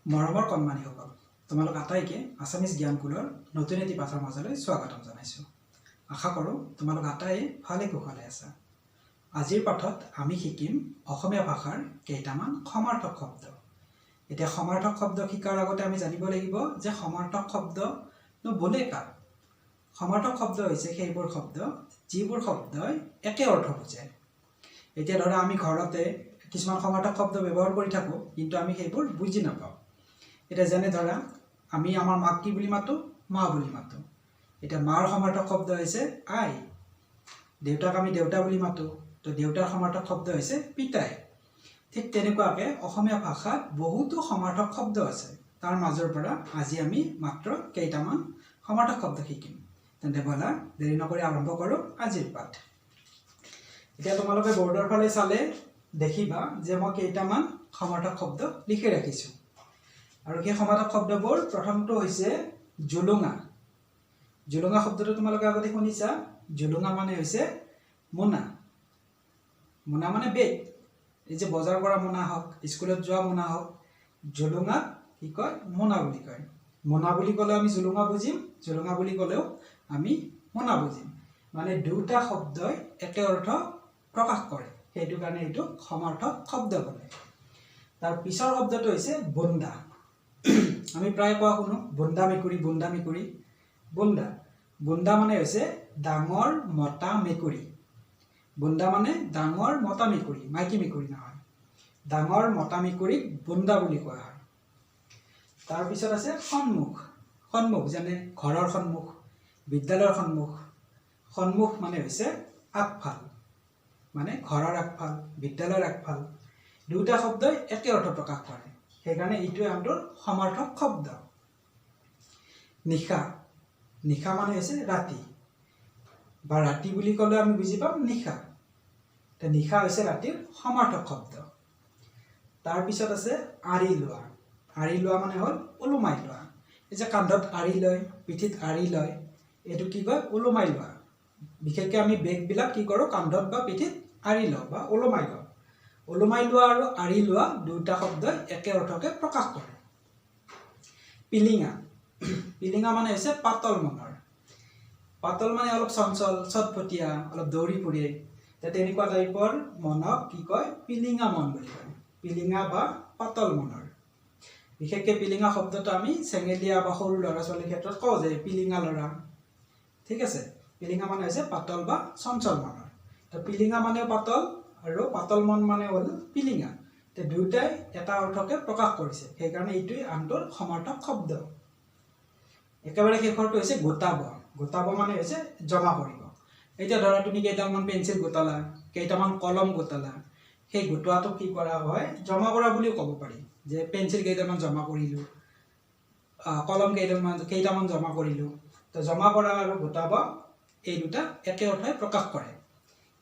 মৰমৰ কণমানিসকল, তোমালোক আটাইকে আছামিজ জ্ঞানকুলৰ নতুন এটি পাঠৰ মাজলৈ স্বাগতম জনাইছোঁ। আশা কৰোঁ তোমালোক আটাইয়ে ভালে কুশলে আছা। আজিৰ পাঠত আমি শিকিম অসমীয়া ভাষাৰ কেইটামান সমাৰ্থক শব্দ। এতিয়া সমাৰ্থক শব্দ শিকাৰ আগতে আমি জানিব লাগিব যে সমাৰ্থক শব্দনো বোলে কাক। সমাৰ্থক শব্দ হৈছে সেইবোৰ শব্দ যিবোৰ শব্দই একে অৰ্থ বুজায়। এতিয়া ধৰা আমি ঘৰতে কিছুমান সমাৰ্থক শব্দ ব্যৱহাৰ কৰি থাকোঁ, কিন্তু আমি সেইবোৰ বুজি নাপাওঁ। এতিয়া যেনে ধৰা আমি আমাৰ মাক কি বুলি মাতোঁ? মা বুলি মাতোঁ। এতিয়া মাৰ সমাৰ্থক শব্দ হৈছে আই। দেউতাক আমি দেউতা বুলি মাতোঁ, তো দেউতাৰ সমাৰ্থক শব্দ হৈছে পিতাই। ঠিক তেনেকুৱাকৈ অসমীয়া ভাষাত বহুতো সমাৰ্থক শব্দ আছে। তাৰ মাজৰ পৰা আজি আমি মাত্ৰ কেইটামান সমাৰ্থক শব্দ শিকিম। তেন্তে ব'লা, দেৰি নকৰি আৰম্ভ কৰোঁ আজিৰ পাঠ। এতিয়া তোমালোকে বৰ্ডৰ ফালে চালে দেখিবা যে মই কেইটামান সমাৰ্থক শব্দ লিখি ৰাখিছোঁ আৰু সেই সমাৰ্থক শব্দবোৰ, প্ৰথমটো হৈছে জুলুঙা। জুলুঙা শব্দটো তোমালোকে আগতে শুনিছা। জুলুঙা মানে হৈছে মোনা। মোনা মানে বেগ। এই যে বজাৰ কৰা মোনা হওক, স্কুলত যোৱা মোনা হওক, জুলুঙাক কি কয়? মোনা বুলি কয়। মোনা বুলি ক'লেও আমি জুলুঙা বুজিম, জুলুঙা বুলি ক'লেও আমি মোনা বুজিম। মানে দুটা শব্দই একে অৰ্থ প্ৰকাশ কৰে, সেইটো কাৰণে এইটোক সমাৰ্থক শব্দ বোলে। তাৰ পিছৰ শব্দটো হৈছে বোন্দা। আমি প্ৰায় কোৱা শুনো, বোন্দা মেকুৰী, বোন্দা মেকুৰী। বোন্দা, বোন্দা মানে হৈছে ডাঙৰ মতা মেকুৰী। বোন্দা মানে ডাঙৰ মতা মেকুৰী, মাইকী মেকুৰী নহয়। ডাঙৰ মতা মেকুৰীক বোন্দা বুলি কোৱা হয়। তাৰপিছত আছে সন্মুখ। সন্মুখ যেনে ঘৰৰ সন্মুখ, বিদ্যালয়ৰ সন্মুখ। সন্মুখ মানে হৈছে আগফাল, মানে ঘৰৰ আগফাল, বিদ্যালয়ৰ আগফাল। দুয়োটা শব্দই একে অৰ্থ প্ৰকাশ কৰে, সেইকাৰণে এইটোৱে আনটোৰ সমাৰ্থক শব্দ। নিশা। নিশা মানে হৈছে ৰাতি, বা ৰাতি বুলি ক'লে আমি বুজি পাম নিশা। এতিয়া নিশা হৈছে ৰাতিৰ সমাৰ্থক শব্দ। তাৰপিছত আছে আঁৰি লোৱা। আঁৰি লোৱা মানে হ'ল ওলোমাই লোৱা। এই যে কান্ধত আঁৰি লয়, পিঠিত আঁৰি লয়, এইটো কি কয়? ওলোমাই লোৱা। বিশেষকৈ আমি বেগবিলাক কি কৰোঁ? কান্ধত বা পিঠিত আঁৰি লওঁ বা ওলোমাই লওঁ। ওলোমাই লোৱা আৰু আঁৰি লোৱা দুয়োটা শব্দই একে অৰ্থকে প্ৰকাশ কৰে। পিলিঙা। পিলিঙা মানে হৈছে পাতল মনৰ। পাতল মানে অলপ চঞ্চল, চটফটীয়া, অলপ দৌৰি ফুৰে। তেনেকুৱা টাইপৰ মনক কি কয়? পিলিঙা মন বুলি কয়। পিলিঙা বা পাতল মনৰ। বিশেষকৈ পিলিঙা শব্দটো আমি চেঙেলীয়া বা সৰু ল'ৰা ছোৱালীৰ ক্ষেত্ৰত কওঁ যে পিলিঙা ল'ৰা। ঠিক আছে। পিলিঙা মানে হৈছে পাতল বা চঞ্চল মনৰ। তো পিলিঙা মানেও পাতল আৰু পাতল মন মানে হ'ল পিলিঙা। তো দুয়োটাই এটা অৰ্থকে প্ৰকাশ কৰিছে, সেইকাৰণে এইটোৱে আনটোৰ সমাৰ্থক শব্দ। একেবাৰে শেষৰটো হৈছে গোটাব। গোটাব মানে হৈছে জমা কৰিব। এতিয়া ধৰা তুমি কেইটামান পেঞ্চিল গোটালা, কেইটামান কলম গোটালা, সেই গোটোৱাটোক কি কৰা হয়? জমা কৰা বুলিও ক'ব পাৰি যে পেঞ্চিল কেইটামান জমা কৰিলোঁ, কলম কেইটামান কেইটামান জমা কৰিলোঁ। তো জমা কৰা আৰু গোটাব এই দুটা একে অৰ্থই প্ৰকাশ কৰে।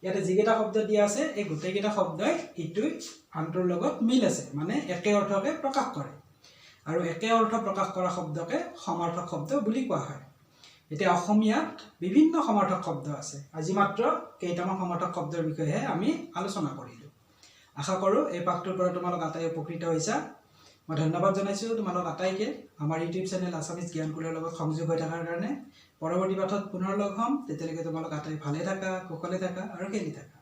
ইয়াতে যিকেইটা শব্দ দিয়া আছে, এই গোটেইকেইটা শব্দই ইটোই আনটোৰ লগত মিল আছে, মানে একে অৰ্থকে প্ৰকাশ কৰে আৰু একে অৰ্থ প্ৰকাশ কৰা শব্দকে সমাৰ্থক শব্দ বুলি কোৱা হয়। এতিয়া অসমীয়াত বিভিন্ন সমাৰ্থক শব্দ আছে। আজি মাত্ৰ কেইটামান সমাৰ্থক শব্দৰ বিষয়েহে আমি আলোচনা কৰিলোঁ। আশা কৰোঁ এই পাঠটোৰ পৰা তোমালোক আটাই উপকৃত হৈছা। মই ধন্যবাদ জনাইছোঁ তোমালোক আটাইকে আমাৰ ইউটিউব চেনেল আছামিজ জ্ঞানকুলৰ লগত সংযোগ হৈ থকাৰ কাৰণে। পৰৱৰ্তী পাঠত পুনৰ লগ হ'ম। তেতিয়ালৈকে তোমালোক আটাই ভালে থাকা, কুশলে থাকা আৰু খেলি থাকা।